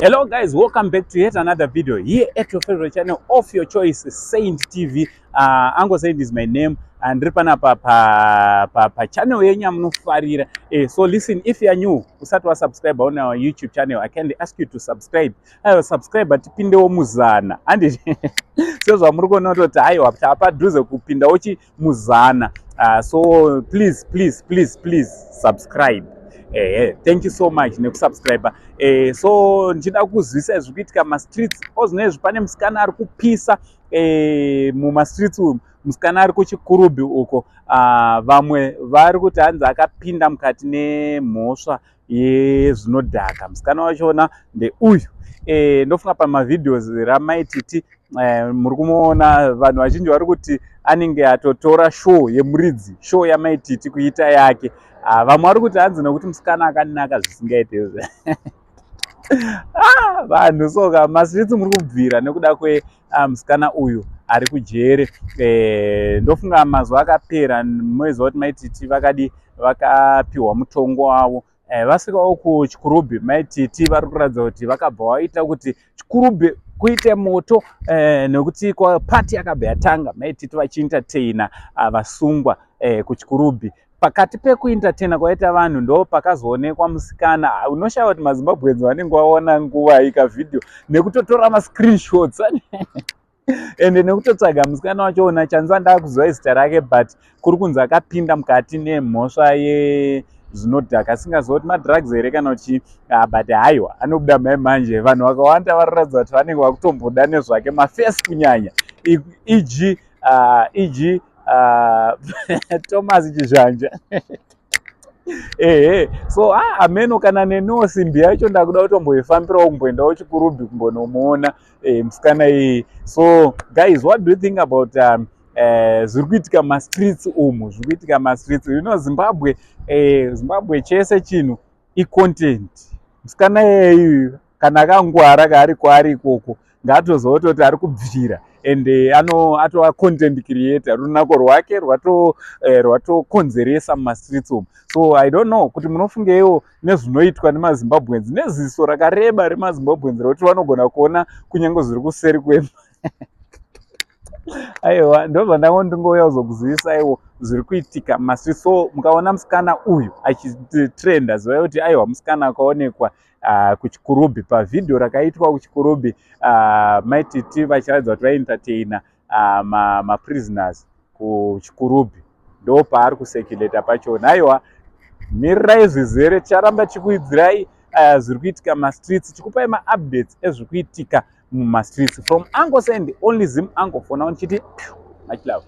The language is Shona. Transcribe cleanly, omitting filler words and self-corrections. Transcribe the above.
Hello guys, welcome back to yet another video here at your favorite channel of your choice, Saint TV. Uncle Saint is my name and ndiri panapa pa channel yenyu yamunofarira. So listen, if you are new, usati wasubscribe on our YouTube channel, I kindly ask you to subscribe. Subscribe tipindewo muzana. Handi sezvamuri kuona kutoti haiwa, tapadhuze kupindawo chi muzana. So please, please, please, please subscribe. Thank you so much nekusubscribe. So ndichida kuzivisa zviri kuitika mumastreets ozvinezvi. Pane musikana ari kupisa mumastreets umu, musikana ari kuChikurubi uko. Vamwe vari kuti hanzi akapinda mukati nemhosva yezvinodhaka. Musikana wachona ndeuyu. Ndofunga pamavideos raMaititi muri kumuona. Vanhu vazhinji vari kuti anenge atotora show yemuridzi, show yaMaititi, kuita yake. Vamwe vari kuti hanzi nokuti musikana akanaka zvisingaite izvo. Ah, vanhu soka mastreets muri kubvira nekuda kwemusikana uyu ari kujere. Ndofunga mazuva akapera moziva kuti Maititi vakadi vakapiwa mutongo wavo. Vasvikawo kuChikurubhi, Maititi vari kuratidza kuti vakabva vaita kuti Chikurubhi kuite moto, nekuti pati yakabva yatanga, Maititi vachientertaina vasungwa kuChikurubhi. Pakati pekuentertaina kwaita vanhu, ndo pakazoonekwa musikana. Unoshaya kuti maZimbabweans vanenge vaona nguva ikavhidhiyo nekutotora mascreenshots ende nekutotsvaga musikana wachoona. Chanza ndakuziva zita rake, but kuri kunzi akapinda mukati nemhosva yezvinodhaka, asingaziva kuti madrugs here kana kuti, but haiwa, anobuda mai manje. Vanhu vakawanda varoratidza kuti vanenge vakutomboda nezvake, mafesi kunyanya, eg Thomas Chizhanja. Ehe, so ah, ameno kana neniwo simbi yacho ndakuda kutomboifambirawo, kumboendawo Chikurubhi kumbonomuona musikana iyi. So guys, what do you think about zviri kuitika mumastreets umu, zviri kuitika mumastreets? You know Zimbabwe, Zimbabwe chese chinhu icontent. Musikana iyeyu kana akangwara kaari kwaari ikoko, ngaatoziva kutoti ari kubvira and ano atova content creator. Runako rwake rwatokonzeresa mumastreets umu. So I don't know kuti munofungeiwo nezvinoitwa nemaZimbabweans, neziso rakareba remaZimbabweans rekuti vanogona kuona kunyange zviri kuseri kwemba. Aiwa, ndobva ndango ndingouya kuzokuzivisaiwo zviri kuitika mumastreets. So mukaona musikana uyu achitrenda, zivai kuti aiwa, musikana akaonekwa kuChikurubhi pavhidhiyo rakaitwa kuChikurubhi, Maititi vachiratidza kuti vaentertaina maprisoners kuChikurubhi, ndo paari kucirculata pachona. Aiwa, mirirai zvizere, ticharamba tichikuidzirai zviri kuitika mumastreets, tichikupai maupdates ezviri kuitika mumastreets. From Uncle Saint, only Zim uncle for now, ndichiti much love.